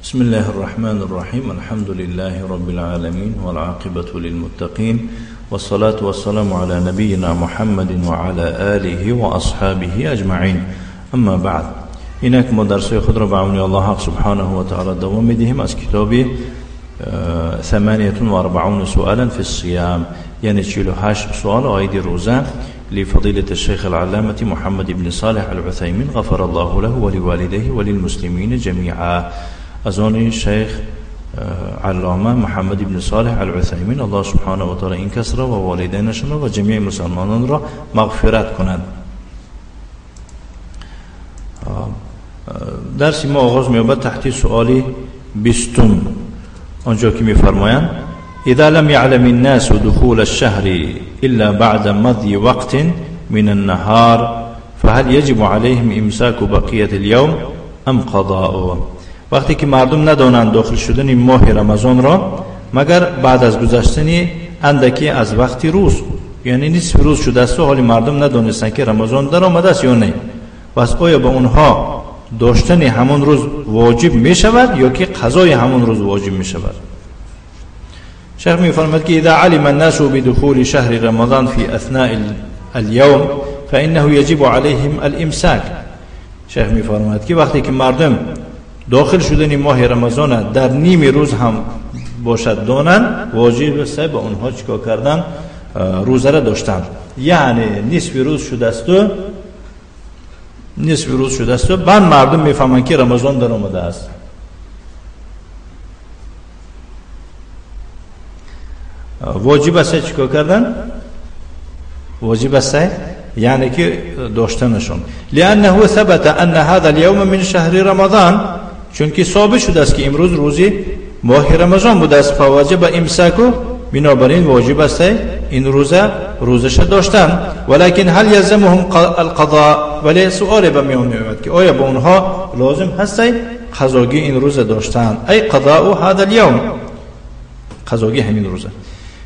بسم الله الرحمن الرحيم. الحمد لله رب العالمين والعاقبة للمتقين والصلاة والسلام على نبينا محمد وعلى آله وأصحابه أجمعين. أما بعد، اینک ما درس خود را به عون الله سبحانه و تعالی دوام می‌دهیم از کتاب 48 سؤالا في الصيام، یعنی 48 سوال عاید روزه لفضيلة الشيخ العلامة محمد بن صالح العثيمين غفر الله له ولوالديه وللمسلمين جميعا. از آن شیخ علامه محمد بن صالح العثیمین الله سبحانه و تعالی این کس را و والدینشان را و جمیع مسلمانان را مغفرت کند. درس ما آغاز می‌یابد تحت سؤال 20، آنجا که می‌فرمایند اذا لم يعلم الناس دخول الشهر الا بعد مضي وقت من النهار فهل يجب عليهم امساك بقية اليوم ام قضاؤه. وقتی که مردم ندانند داخل شدن ماه رمضان را مگر بعد از گذشتن اندکی از وقت روز، یعنی نصف روز شده است و حال مردم ندانستند که رمضان در آمده است یا نه، پس آیا به اونها داشتن همون روز واجب می شود یا که قضای همون روز واجب می شود؟ شیخ می فرماید که اذا علم الناس بدخول شهر رمضان في اثناء اليوم فانه يجب عليهم الامساك. شیخ می فرماید که وقتی که مردم داخل شدن ماه رمضان در نیم روز هم باشد دانند، واجب است به اونها چیکار کردن؟ روزه را داشتن. یعنی نصف روز شده است و نصف روز شده است و بعد مردم میفهمند که رمضان در آمده است. واجب است چیکار کردن؟ واجب است یعنی که داشتنشون. لانه ثبت ان هذا اليوم من شهر رمضان، چون که ثابت شده است که امروز روزی ماه رمضان بوده است، فواجب امساکو، بنابراین واجب است این روزه روزش داشتن. ولكن هل يلزمهم القضاء، ولی سؤال به میان میآید که آیا به اونها لازم هست قضاگی این روزه داشتن؟ ای قضاء هذا اليوم، قضاگی همین روزه.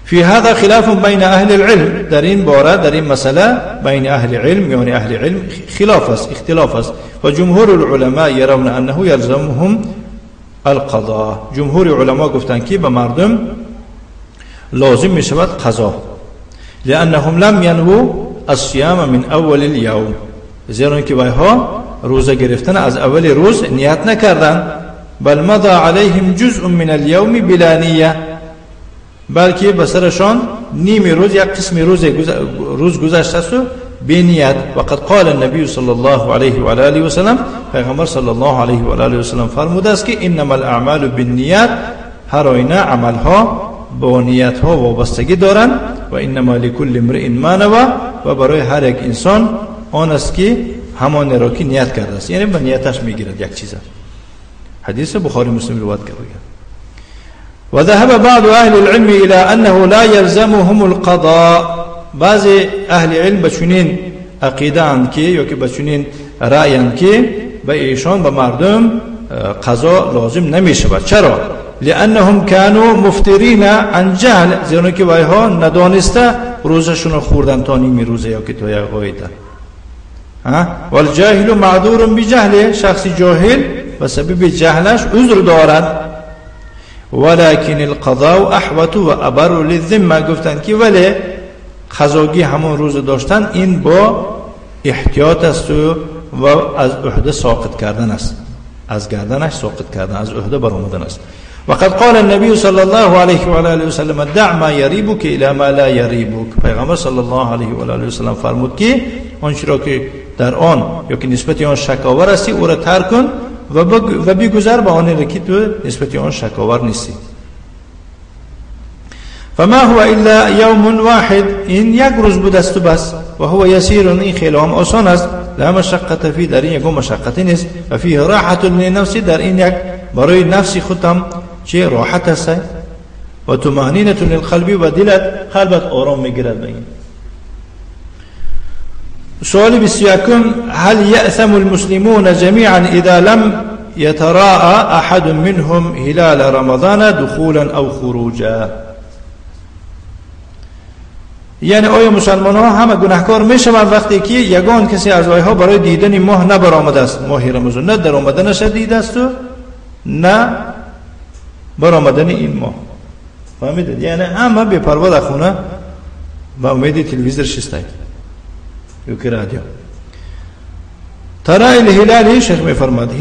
في هذا خلاف بين أهل العلم، در این باره در این مسئله بین اهل علم، یعنی اهل علم خلاف است، اختلاف است. و جمهور العلماء يرون انه يلزمهم القضاء، جمهور علما گفتند که به مردم لازم می شود قضا، لانهم لم ينووا الصيام من اول اليوم، زیرا که ویها روزه گرفتن از اول روز نیت نکردند، بل مضى عليهم جزء من اليوم بلا نیه، بلکه به سرشان نیم روز یک قسم روز گذشته است و بی نیت. وقد قال النبی صلی الله علیه و آله و سلم، پیغمبر صلی الله علیه و آله و سلم فرموده است که انما الاعمال بالنیات، هر آینه عملها با نیت ها وابستگی دارند، و انما لكل امرئ ما نوى، و برای هر یک انسان آن است که همان را که نیت کرده است، یعنی به نیتش میگیرد یک چیز. حدیث بخاری مسلم روایت کرده. وذهب بعض أهل العلم إلى أنه لا يلزمهم القضاء، بعض أهل علم بچنین عقیده اند که یا که بچنین رأی اند که به ایشان به مردم قضا لازم نمی شود. چرا؟ لأنهم كانوا مفترین عن جهل، زیرا که ویها ندانسته روزشون خوردن تا نیم روزه یا که تا یک غایته. والجاهل معذور بجهله، شخص جاهل به سبب جهلش عذر دارد. ولكن القضاء احوط و ابر للذمه، گفتند که ولی قضاگی همون روز داشتن این با احتیاط است و از عهده ساقط کردن است، از گردنش ساقط کردن، از عهده برآمدن است. وقد قال النبي صلى الله عليه وآله وسلم دع ما يريبك الى ما لا يريبك، پیغمبر صلی الله علیه و آله و سلم فرمود که آنچه را که در آن یا که نسبت آن شکاور هستی او را ترک کن و بیگذر به آن که تو نسبت آن شکاور نیستی. فما هو الا یوم واحد، این یک روز بود است و بس، و هو یسیر، این خیلی هم آسان است، لا مشقت فی، در این یک مشقتی نیست، و فیه راحت للنفس، در این یک برای نفس خودم چه راحت است، و طمأنینة للقلب، و دلت قلبت آرام میگیرد به این. سؤال 21، هل يأثم المسلمون جميعا إذا لم يتراءى أحد منهم هلال رمضان دخولا أو خروجا؟ یعنی آیا مسلمان ها همه گناهکار میشوند وقتی که یگان کسی از آیها برای دیدن ماه نبرآمده است، ماه رمضان نه در آمدنش دیده است و نه برآمدن این ماه. فهمیدید؟ یعنی همه بی پروا در خونه با امید تلویزیون شستای یا که رادیو. ترى الهلال شیخ میفرماد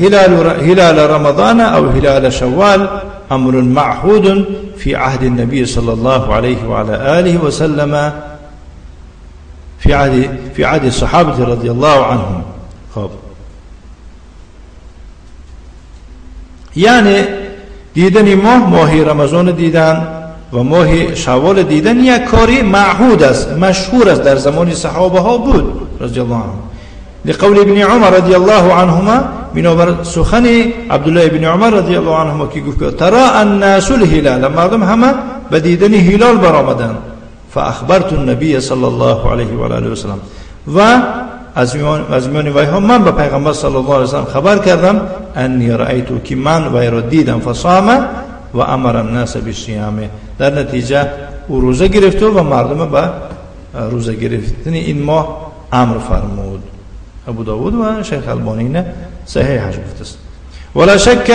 هلال رمضان او هلال شوال امر معهود في عهد النبي صلى الله عليه وعلى آله وسلم في عهد الصحابة رضي الله عنهم. خب یعنی دیدن ماه، ماه رمضان دیدن و ماه شوال دیدن یک کاری معهود است، مشهور است، در زمان صحابه ها بود رضی الله عنهم. لقول ابن عمر رضی الله عنهما، بنابر سخن عبدالله ابن عمر رضی الله عنهما که گفت ترى الناس الهلال، مردم همه به دیدن هلال برآمدند. فاخبرت النبی صلی الله علیه و آله و سلم، و از میان ویها من به پیغمبر صلی الله علیه و سلم خبر کردم انی رأیت، که من وی را دیدم. فصام و امر الناس بالصیام، در نتیجه او روزه گرفت و مردم به روزه گرفتن این ماه امر فرمود. ابو داود و شیخ البانی صحیح گفته است. ولا شک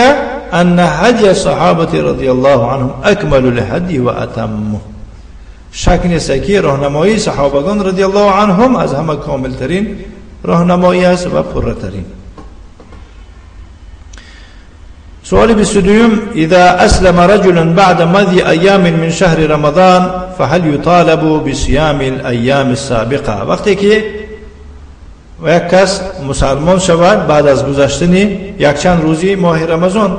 ان هدی الصحابه رضی الله عنهم اکمل الهدی و اتمه. شک نیست که راهنمایی صحابگان رضی الله عنهم از همه کاملترین راهنمایی است و پرترین. سؤال 22: اذا اسلم رجل بعد مضي ایام من شهر رمضان فهل يطالب بصيام الايام السابقه؟ وقتی که یک کس مسلمان شود بعد از گذشتن یک چند روزی ماه رمضان،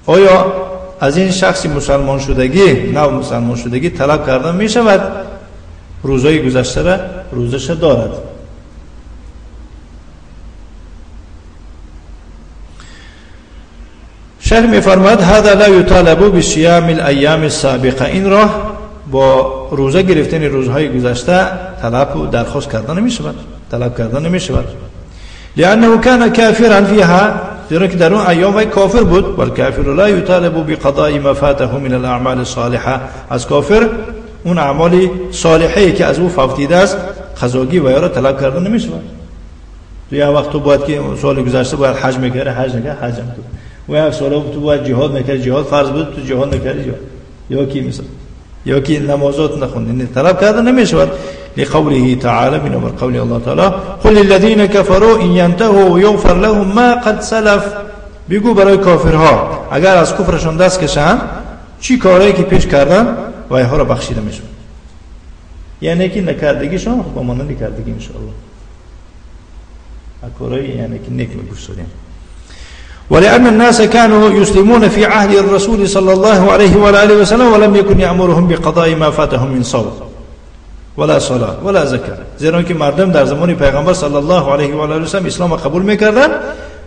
آیا از این شخص مسلمان شدگی، نو مسلمان شدگی طلب کردن می شود روزهای گذشته را روزش دارد؟ شیخ می فرماید هذا لا یطالب بصیام الایام السابقه، این راه با روزه گرفتن روزهای گذشته طلب و درخواست کردن نمی شود، طلب کردن نمی شود. لانه کان کافرا فیها، زیرا که در اون ایام وی کافر بود. والکافر لا یطالب بقضاء ما فاته من الاعمال الصالحه، از کافر اون اعمال صالحه که از او فوتیده است قضاگی و یا را طلب کردن نمی شود. تو یه وقت تو باید که سال گذشته باید حج میکردی، حج نکردی، حج نکردی. و یک سال تو باید جهاد میکردی، جهاد فرض بود، تو جهاد نکردی، جهاد. یا کی مثلا یا کی نمازات نخوندی، طلب کردن نمی شود. لقوله تعالى، بنابر قول الله تعالی قل للذین كفروا ان ينتهوا يغفر لهم ما قد سلف. بگو برای کافرها اگر از کفرشون دست کشند چی کارهایی که پیش کردن و اینها را بخشیده میشود. یعنی که نکردگیشون خب مانند کردگی ان شاء الله کارهایی یعنی که نیک میگفتیم. ولأن الناس كانوا يسلمون في عهد الرسول صلى الله عليه وآله وسلم ولم يكن يأمرهم بقضاء ما فاتهم من صوم ولا صلاة ولا زکات، زیرا که مردم در زمان پیغمبر صلی الله علیه و آله و سلم اسلام قبول میکردند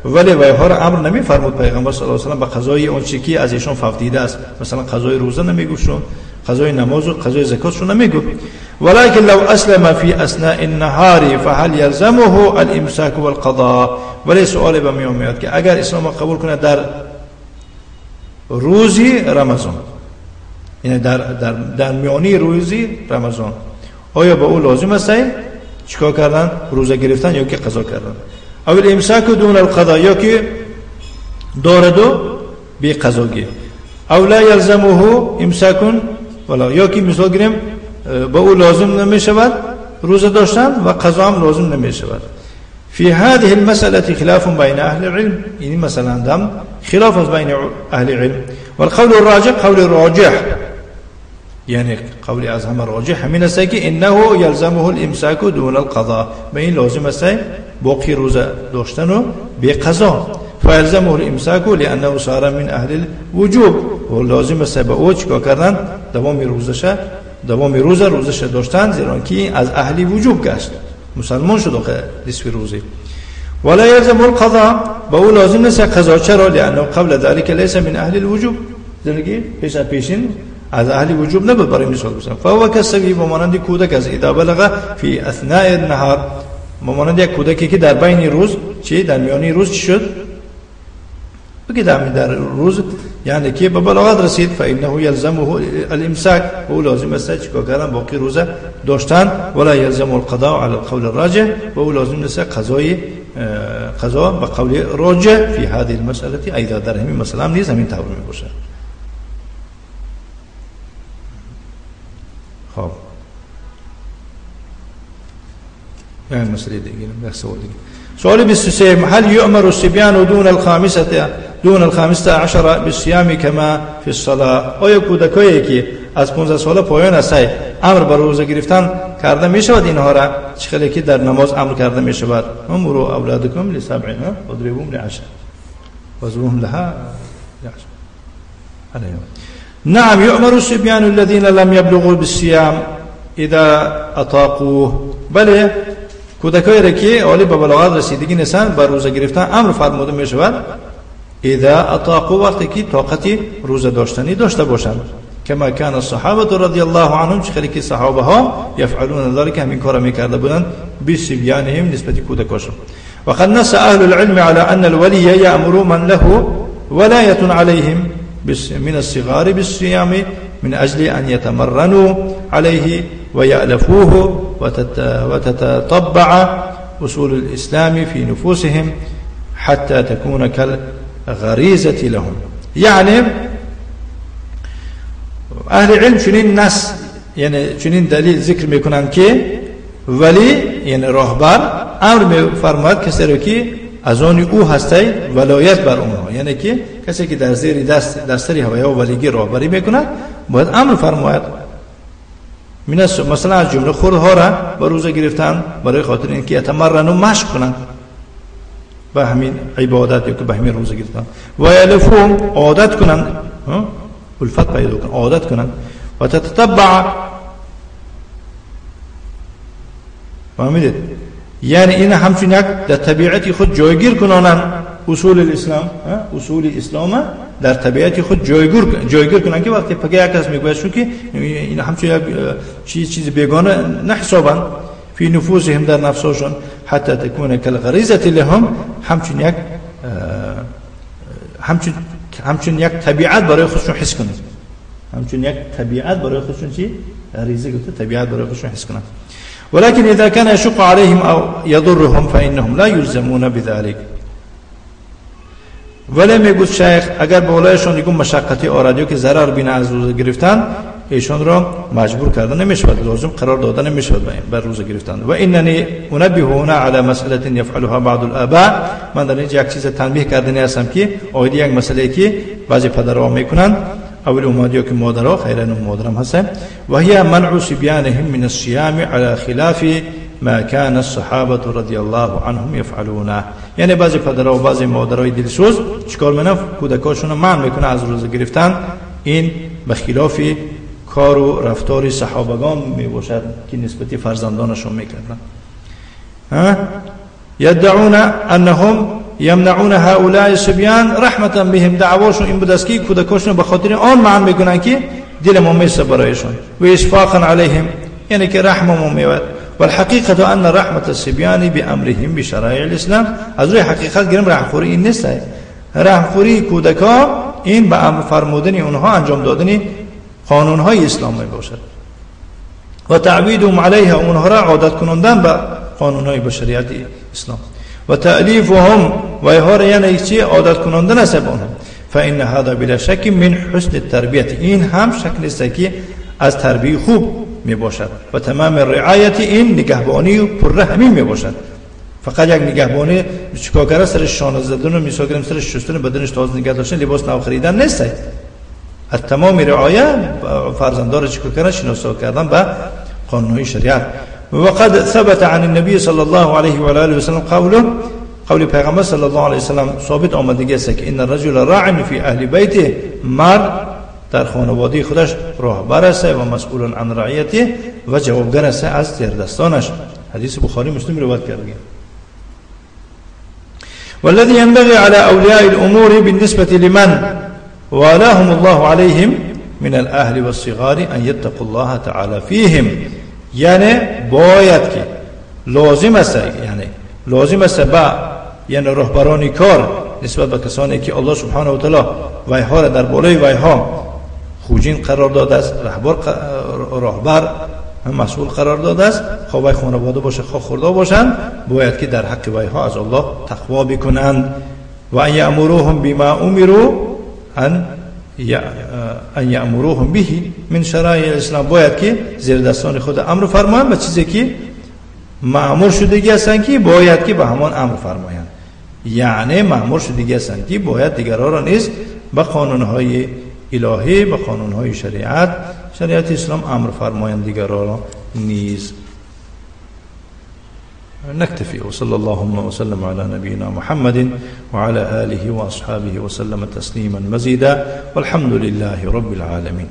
ولی ویها را امر نمی فرمود پیغمبر صلی الله علیه و سلم به قضای اون چیزی که از ایشون فوتیده است، مثلا قضای روزه نمیگفتشون، قضای نماز و قضای زکاتشون نمیگفت. ولكن لو اسلم في اثناء النهار فهل يلزمه الامساك والقضاء؟ ولی سوال به میان میاد که اگر اسلام قبول کنه در روزی رمضان، یعنی در میانی روزی رمضان، آیا به او لازم است چیکار کردن؟ روزه گرفتن یا که قضا کردن؟ او الامساک دون القضا، یا که دارد و بی قضاگی. او لا یلزمه امساک ولا، یا که مثال گیریم به او لازم نمی شود روزه داشتن و قضا هم لازم نمی شود. في هذه المسألة خلاف بين أهل العلم، يعني مثلا دم خلاف بين أهل العلم. والقول الراجح قول الراجح، يعني قول از همه راجح همین است که انه یلزمه الامساک دون القضاء، به این لازم است باقی روزه داشتن و بی قضا. فیلزمه الامساک لانه صار من اهل الوجوب، و لازم است به او چیکار کردن؟ دوام روزشه، دوام روزه روزش داشتن، زیرا که از اهل وجوب گشت، مسلمان شد آخه نصف روزه. ولا یلزم القضاء، به او لازم نیست قضا. چرا؟ لانه قبل ذلك ليس من اهل الوجوب، زیرا که پیش از پیشین از اهل وجوب نبود. برای مثال بزنم فهو کالصبی، مانند کودک از اذا بلغ فی اثناء النهار، مانند یک کودکی که در بین روز چی، در میانی روز چی شد، بگه در روز یعنی که به بلاغت رسید، فانه یلزمه الامساک، او لازم است چیکار کردن؟ باقی روزه داشتن. ولا یلزم القضاء علی القول الراجح، و او لازم نیست قضای قضا به قول راجح فی هذه المسأله ایضا، در همین مسئله هم نیز همین طور می باشه. خب یک مسئله دیگه، یک سوال دیگه. سوال 23: هل يؤمر الصبيان دون الخامسة عشر بالصيام كما في الصلاة؟ آیا کودکایی که از 15 ساله پایان است امر بر روزه گرفتن کرده می شود؟ اینها را چه که در نماز امر کرده می شود؟ امروا اولادکم لسبع واضربوهم لعشر واضربوهم لها لعشر. نعم يؤمر الصبيان الذين لم يبلغوا بالصيام اذا اطاقوه. بله، کودکایی را که عالی به بلاغت رسیدگی نیستند بر روزه گرفتن امر فرموده می شود، اذا اطاقوا، وقتی که طاقت روزه داشتنی داشته باشند. كما كان الصحابة رضي الله عنهم، چخلی که صحابه ها يفعلون ذلك، همین کارا میکرده بودند بصبيانهم، نسبت کودکاشون. وقد نص اهل العلم على ان الولي يأمر من له ولاية عليهم من الصغار بالصيام من اجل ان يتمرنوا عليه ويألفوه وتتطبع اصول الاسلام في نفوسهم حتى تكون كالغريزة لهم. یعنی اهل علم چنین نص، یعنی چنین دلیل ذکر میکنند که ولی یعنی راهبر امر میفرماید کسی رو که از آن او هسته ولایت بر اونها، یعنی که کسی که در زیر دست دستری هوای ولیگی راهبری میکند باید امر فرماید. مثلا از جمله خردها را به روزه گرفتن برای خاطر اینکه یتمرنوا، مشق کنند به همین عبادت یا که به همین روزه گرفتن، و یلفهم، عادت کنند، الفت پیدا کنند، عادت کنند، و تتبع. فهمیدید؟ یعنی این همچون یک در طبیعت خود جایگیر کنانند اصول الاسلام، اصول اسلام در طبیعت خود جایگیر کنند که وقتی پگه یک کس میگوید که این همچون یک چیز بیگانه نحسابند فی نفوسهم، در نفسشون، حتی تکون کالغریزه لهم، همچون یک طبیعت برای خودشون حس کنند، همچون یک طبیعت برای خودشون چی؟ غریزه گفته، طبیعت برای خودشون حس کنند. ولكن اذا كان يشق عليهم او يضرهم فانهم لا يلزمون بذلك. ولی میگوید شیخ اگر بالایشان دیگه مشقتی آرد یا که ضرر بینه از روزه گرفتن، ایشان را مجبور کرده نمیشود، لازم قرار داده نمیشود بر روزه گرفتن. و اننی انبه هنا على مسئله يفعلها بعض الاباء. من در اینجا یک چیز تنبیه کردنی هستم که آید یک مسئله که بعضی پدرها میکنند، اول اومد یا که مادرها، خیرا مادرم هستن، و هي منع صبيانهم من الصيام على خلاف ما كان الصحابه رضي الله عنهم يفعلونه. یعنی بعضی پدرها و بعضی مادرای دلسوز چیکار میکنن؟ کودکاشون رو منع میکنه از روزه گرفتن. این به خلاف کار و رفتار صحابگان میباشد که نسبت فرزندانشون میکردن. یدعون انهم یمنعون هؤلاء الصبيان رحمتا بهم. دعواشون این بود است که کودکاشون به خاطر آن منع میکنن که دل ما میسه برایشون، و اشفاقا علیهم، یعنی که رحم ما میاد. والحقیقه ان رحمت الصبيان بامرهم بشرائع الاسلام. از روی حقیقت گیرم رحم خوری این نیست، رحم خوری کودکا این به امر فرمودن اونها انجام دادن قانونهای اسلام می باشد، و تعویدهم علیها، اونها را عادت کنندن به قانونهای بشریت اسلام، و تألیفهم، و اینها را یعنی چی؟ عادت کنندن است به آنها. فإن هذا بلا شک من حسن التربیت، این هم شک نیست که از تربیه خوب می باشد، و تمام رعایت، این نگهبانی و پره همین می باشد. فقط یک نگهبانی چیکار کرده؟ سرش شانه زدن و میسا کردن، سرش شستن، بدنش تازه نگه داشتن، لباس نو خریدن نیست. از تمام رعایه فرزندار چیکار کردن؟ شناسا کردن به قانونهای شریعت. وقد ثبت عن النبي صلى الله عليه وآله وسلم قوله، قول پیغمبر صلی الله علیه وسلم ثابت آمدگی است که ان الرجل راع فی اهل بیته، مرد در خانواده خودش راهبر است و مسئول عن رعیته، و جوابگر است از زیردستانش. حدیث بخاری مسلم روایت کرده. والذي ينبغي على أولياء الأمور بالنسبة لمن والاهم الله عليهم من الأهل والصغار أن يتقوا الله تعالى فيهم. یعنی باید که لازم است، یعنی لازم است با یعنی رهبران کار نسبت به کسانی که الله سبحانه و تعالی ویها را در بالای ویها خوجین قرار داده است، راهبر مسئول قرار داده است، خواه وی خانواده باشه خواه خرده باشند، باید که در حق ویها از الله تقوا بکنند. و ان یأمروهم بما امروا ان أن يأمروهم به من شرایع الاسلام. باید که زیردستان خود امر فرمایند به چیزی که مأمور شدگی هستند که باید که به همان امر فرمایند، یعنی مأمور شدگی هستند که باید دیگران را نیز به قانونهای الهی، به قانونهای شریعت، شریعت اسلام امر فرمایند دیگران را نیز. نكتفي وصلى اللهم وسلم على نبينا محمد وعلى آله وأصحابه وسلم تسليما مزيدا والحمد لله رب العالمين.